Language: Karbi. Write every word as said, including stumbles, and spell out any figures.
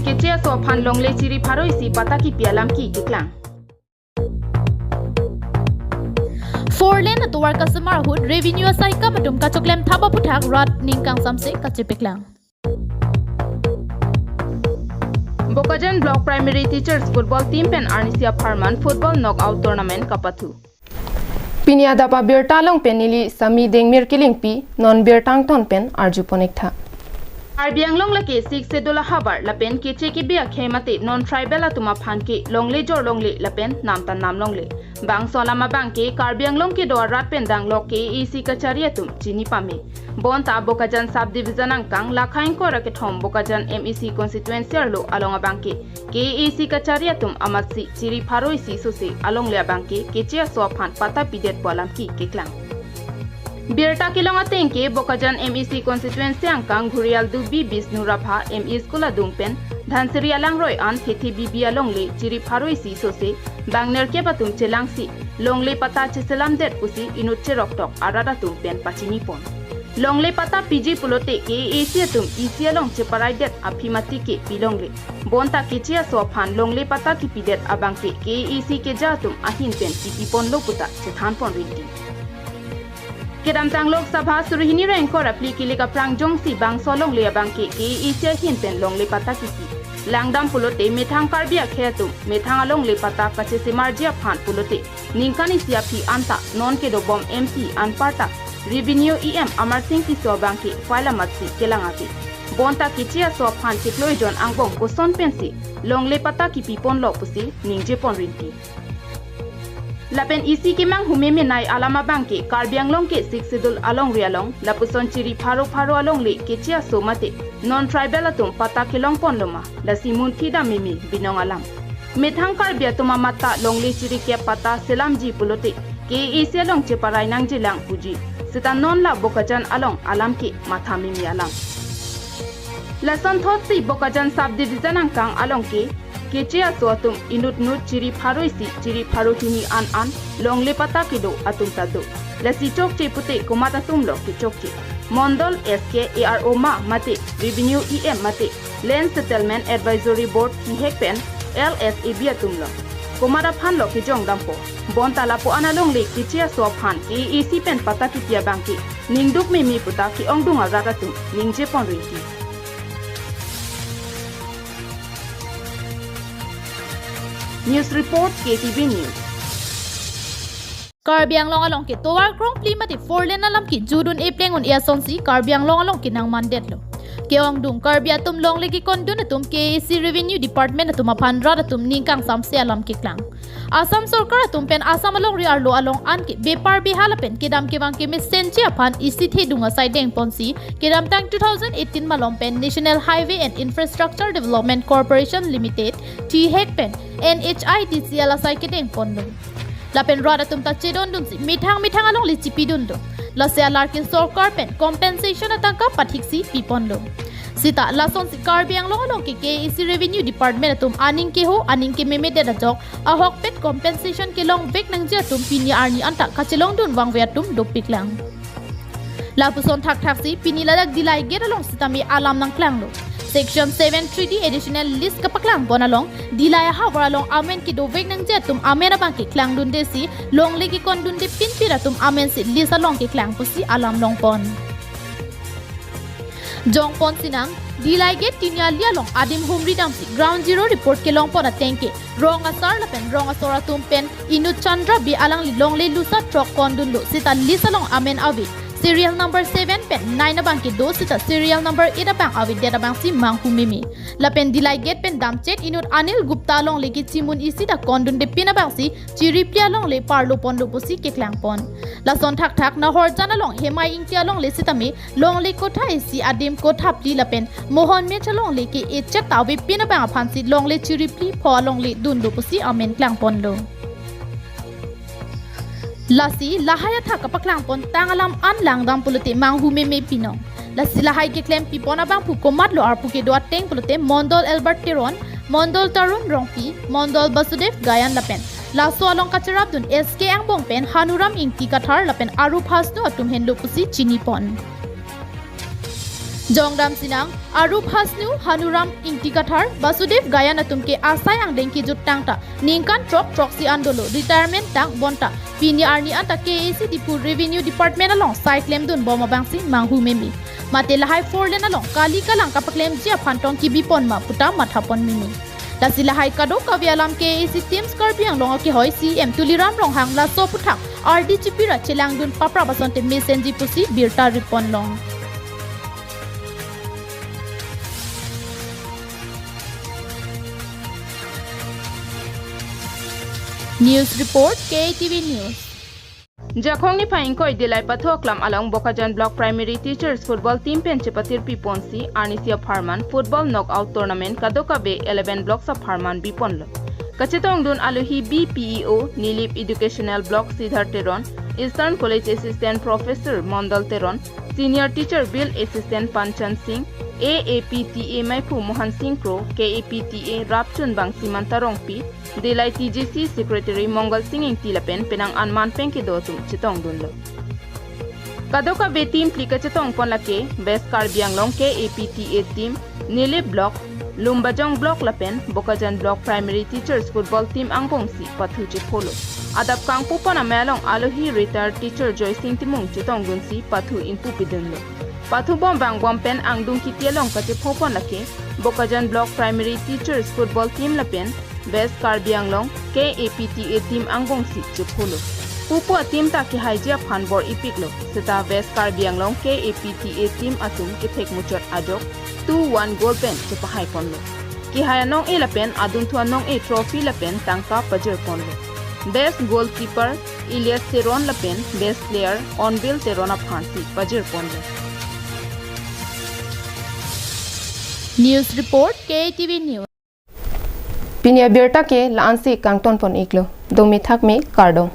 Keche aso aphan longle chiri pharo isi patta kipi alam ke keklang. Four lane atovar kasemar ahut revenue asaikam atum kachoklem thap aphuthak rat ning kangsamse kachepaklang. Bokajan Block Primary Teachers Football Team pen arnisi apharman Football Knockout Tournament kapathu. Pini adap abirta along pen neli Sami Dengmir Kilingpi, non birta angton pen arjupon-ik tha. Karbi Anglong lake Sixth Schedule ahavar lapen keche kebe akhei mate non tribal atum aphan ke longle jor longle lapen namtan nam longle. Bangso alam abang ke Karbi Anglong kedo arat pen danglok K A A C kachari atum chini pame. Bonta Bokajan Sub Division angkang lakha ingkoi ra kethom Bokajan M A C constituency arlo along abang ke K A A C kachari atum amatsi chiri pharo isi sose alongle abang ke keche aso aphan patta pidet pu alam ke keklang. Birta kelong ateng ke Bokajan M A C constituency angkang Ghurial Dubi Bisnu Rapha M E School adung pen Dhansiri alangroi an Thethebibi alongle chiri pharo isi sose bang nerkep atum chelangsi longle patta cheselamdet pusi inut cheroktok arat atum pen pachinipon. Longle patta piji pulote K A A C atum isi along cheparaidet aphi mati ke pilongle. Bonta keche aso aphan longle patta kipidet abang ke K A A C keja atum ahin pen kipiponlo puta chethanpon rinti. Kedamtang Lok Sabha suri hini ra ingkoi ra phli kilik aphrang jongsi bangso longle abang ke K A A C ahin pen longle patta kipi langdam pulote methang Karbi akhei atum methang alongle patta kachesemarji aphan pulote ningkan isi aphi anta non kedobom M P anparta Revenue E M Amarsing Tisso abang ke file amatsi kelang ave. Bonta keche aso aphan chiklo ejon angbong koson pensi longle patta kipiponlo pusi ningjepon rinti. Lapen isi kemanghu meme nei alam abang ke Karbi Anglong ke Sixth Schedule alongri along lapuson chiri pharo pharo alongle keche aso mate non tribal atum patta kelongponlo ma, lasi munthi dam meme binong alam. Methang Karbi atum amat ta longle chirikep patta selamji pulote K A A C along cheparai nangjilang puji. Seta non la Bokajan along alam ke matha meme alam. Lason thotsi Bokajan Sub Division angkang along ke keche aso atum inut nut chiri pharo isi chiri pharo hini an an longle patta kedo atum ta do. Lasi chokche pute komat atumlo kechokche? Mondol S K A R O ma mate Revenue E M mate Land Settlement Advisory Board thihek pen L S A B atumlo? Komat aphanlo kejong dampo? Bonta lapu-an alongle keche aso aphan K A A C pen patta kipi abang ke ningduk meme puta ke-ongdung arat atum ningjepon rinti. News report, K T V News. Karbi Anglong along ke tovar krongpli mate four lane alam ke judun epleng un-e asonsi Karbi Anglong along ke nangmandetlo. Ke-ongdung Karbi atum longle kekondun atum K A A C Revenue Department atum aphan rat atum ning kangsamse alam keklang. Assam sorkar atum pen Assam alongri arlo along an ke bepar beha lapen kedam kevang kemesenji aphan isi thedung asai dengponsi kedamtang two thousand eighteen malom pen National Highway and Infrastructure Development Corporation Limited thihek pen N H I D C L asai kedengponlo. Lapen rat atum ta chedondunsi methang methang alongle chipidunlo. Lasi alar ke sorkar pen compensation atangka pathiksi piponlo. Seta lasonsi Karbi Anglong along ke K A A C Revenue Department atum aning keho aning kememedet ajok ahokpet compensation kelongvek nangji atum pini arni anta kachelongdun vangve atum dopiklang. Lapuson thakthaksi pini ladak Dillai Gate along sitame alam nangklanglo. Section seven three D additional lease kapaklangbom along Dillai ahavar along amen kedovek nangji atum amen abang ke klangdundesi longle kekondunde pinpin atum amensi lease along keklang pusi alam longpon. Jongpon sinang, Dillai Gate tiniali along adim humri damsi ground zero report kelongpon ateng ke rong asar lapen rong asor atum pen inut Chandra Bey alangli longle lusa throk kondunlo seta lease along amen ave. Serial number seven pen nine abang kedo seta serial number eight abang avedet abangsi manghu meme. Lapen Dillai Gate pen damchek inut Anil Gupta alongle kechimun isi ta kondunde pin abangsi chiri phli alongle parlo ponlo pusi keklangpon. Lason thakthak Nahorjan along Hemai Ingti alongle sitame longle kotha isi adim kotha phli lapen Mohon Mech alongle ke echet ta ave pin abang aphansi longle chiri phli pho alongle dunlo pusi amen klangponlo. Lasi lahai athak kapaklangpon tang alam an langdam pulote manghu meme pinong. Lasi lahai keklem pipon abangphu komatlo arpu kedo ateng pulote Mondol Albert Teron, Mondol Tarun Rongpi, Mondol Basudev Gayan lapen laso along kacherapdun S K angbong pen Hanuram Ingti Kathar lapen Aru Phasnu atum henlo pusi chinipon. Jongdam sinang, Arup Hasnu, Hanuram Ingti Kathar, Basudev Gayan atum ke asai angdeng kejut tangta ningkan throk throksi an dolo, retirement tang bonta pini arni anta K A A C Diphu Revenue Department along sai klemdun bom abangsi manghu meme. Mate lahai four lane along kali kalang kapaklemji aphan tong kibipon ma puta mathapon meme. Lasi lahai kadokave alam K A A C teams Karbi Anglong akehoi C E M Tuliram Ronghang laso aphuthak ardi chipira chelangdun paprap asonte mesenji pusi birta ripon long. News report, K A T V News. Jakhong niphai ingkoi Dillai Pathu Aklam along Bokajan Block Primary Teachers Football Team pen chepatirpi ponsi arnisi apharman Football Knockout Tournament kadokave eleven blocks apharman biponlo. Kachetongdun alohi B P E O, Nilip Educational Block Siddharth Teron, Eastern College Assistant Professor Mondol Teron, Senior Teacher Bill Assistant Panchan Singh, A A P T A Maiphu Mohan Singh Kro, K A P T A Rapchun Bangsiman Tarongpi, Dillai T G C Secretary Mongal Singh Ingti lapen penang anman pengkedo atum chetongdunlo. Kadokave team phli kachetongpon lake West Karbi Anglong K A P T A team, Nilip Block, Lumbajong Block lapen Bokajan Block Primary Teachers Football Team angbongsi pathu chepholo. Adap kangpupon amei along alohi retired teacher Joy Singh Timung chetongdunsi pathu ingpu pidunlo. Pathu bom vangbom pen angdung kiti along kachephopon lake Bokajan Block Primary Teachers Football Team lapen West Karbi Anglong K A P T A team angbongsi chepholo. Pupu a-team ta kehaiji aphan bor-ipiklo, seta West Karbi Anglong K A P T A team atum kethek muchot ajok two one goal pen chepahaiponlo. Kehai anong-e lapen adunthu anong-e trophy lapen tangka pajirponlo. Best goalkeeper Elias Teron lapen best player Onbil Teron aphansi pajirponlo. News report, K A T V News. Pini abirta ke la-ansi kangtonpon iklo. Domi thakme, kardom.